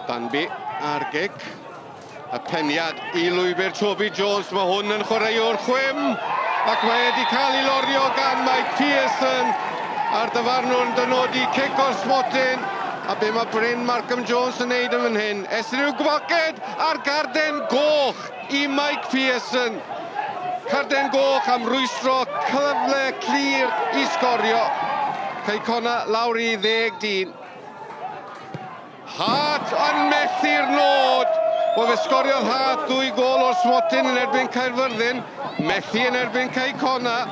Danby a'r gic. Y peniad i lwybr Toby Jones. Mae hwn yn chwaraewr chwim ac mae wedi cael ei lorio gan Mike Pearson a'r dyfarnwr yn dynodi cic o'r smotyn. A be mae Bryn Markham Jones yn neud yn fan hyn? Estyn i'w gwaced a'r garden goch i Mike Pearson. Carden goch am rwystro cyfle clir i sgorio. Cei Connah lawr i 10 dyn. Hart yn methu'r nod. Wel fe sgoriodd Hart ddwy gôl o'r smotyn yn erbyn Caerfyrddin. Methu yn erbyn Cei Connah.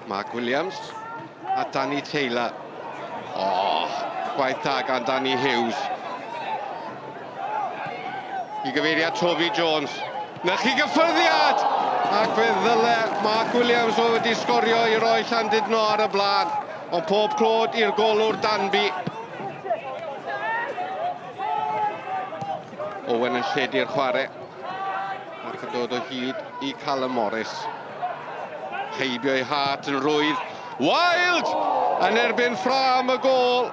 Mark Williams a Danny Taylor. Oh, gwaith da gan Danny Hughes. I gyfeiriad Toby Jones. Na chi gyffyrddiad! Ac fe ddyle Mark Williams o wedi sgorio i roi Llandudno ar y blaen. Ond pob clod i'r golwr Danby. Owen yn lledu'r chwarae. Ac yn dod o hyd i Callum Morris. Heibio i Hart yn rwydd. Wild! Yn erbyn ffrâm y gôl.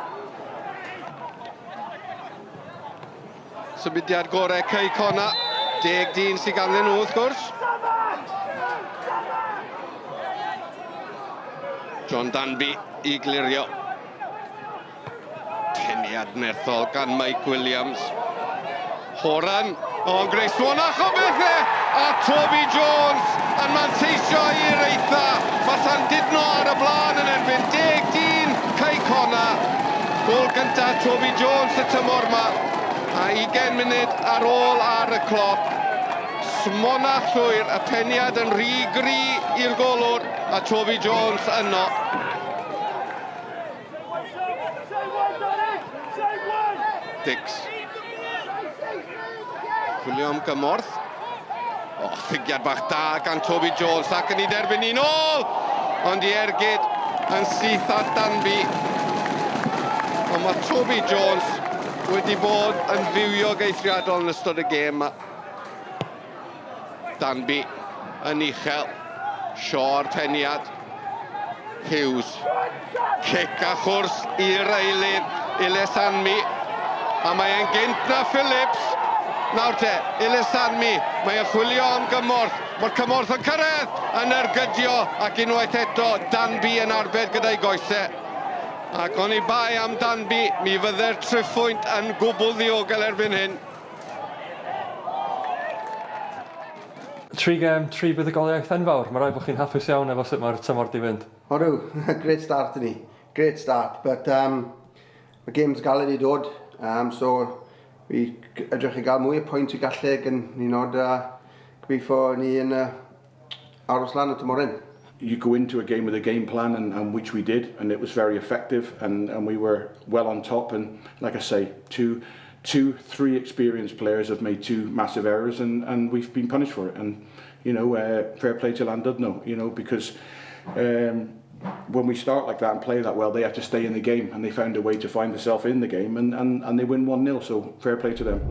Symudiad gorau Cei Connah. 10 dyn sydd ganddyn nhw wrth gwrs. John Danby i glirio. Peniad nerthol gan Mike Williams. Horan, o'n greu swanach o bethau! A Toby Jones yn manteisio i'r eitha. Mae Llandudno ar y blaen yn erbyn 10 dyn Cei Connah. Gôl gyntaf Toby Jones y tymor yma. A 20 munud ar ôl ar y cloc. Smonach llwyr, y peniad yn rhy gry i'r golwr a Toby Jones yno. Dix. Chwilio am gymorth. O, ffigiad bach da gan Toby Jones ac yn ei derbyn ni'n ôl! Ond i ergyd yn syth at Danby. Ond mae Toby Jones wedi bod yn fywiog eithriadol yn ystod y gêm yma. Danby yn uchel. Shaw peniad. Hughes. Cic a chwrs i'r eilydd, Ilesanmi. A mae e'n gynt na Phillips. Nawr te, Ilesanmi, mae e'n chwilio am gymorth. Mae'r cymorth yn cyrraedd, yn ergydio, ac unwaith eto, Danby yn arbed gyda'i goesau. Ac oni bai am Danby, mi fydde'r triphwynt yn gwbl ddiogel erbyn hyn. Tri gêm, tri buddugoliaeth enfawr. Mae rhaid bod chi'n hapus iawn efo sut mae'r tymor 'di fynd. Odw, great start i ni. Great start, but mae games galed i dod, so fi edrych i gael mwy o pwynt i gallu gan ni nod a gobeithio ni yn aros lan y tymor hyn. You go into a game with a game plan, and which we did, and it was very effective, and we were well on top, and like I say, two, three experienced players have made two massive errors, and we've been punished for it. And fair play to Llandudno, because when we start like that and play that well, they have to stay in the game, and they found a way to find themselves in the game, and they win 1-0, so fair play to them.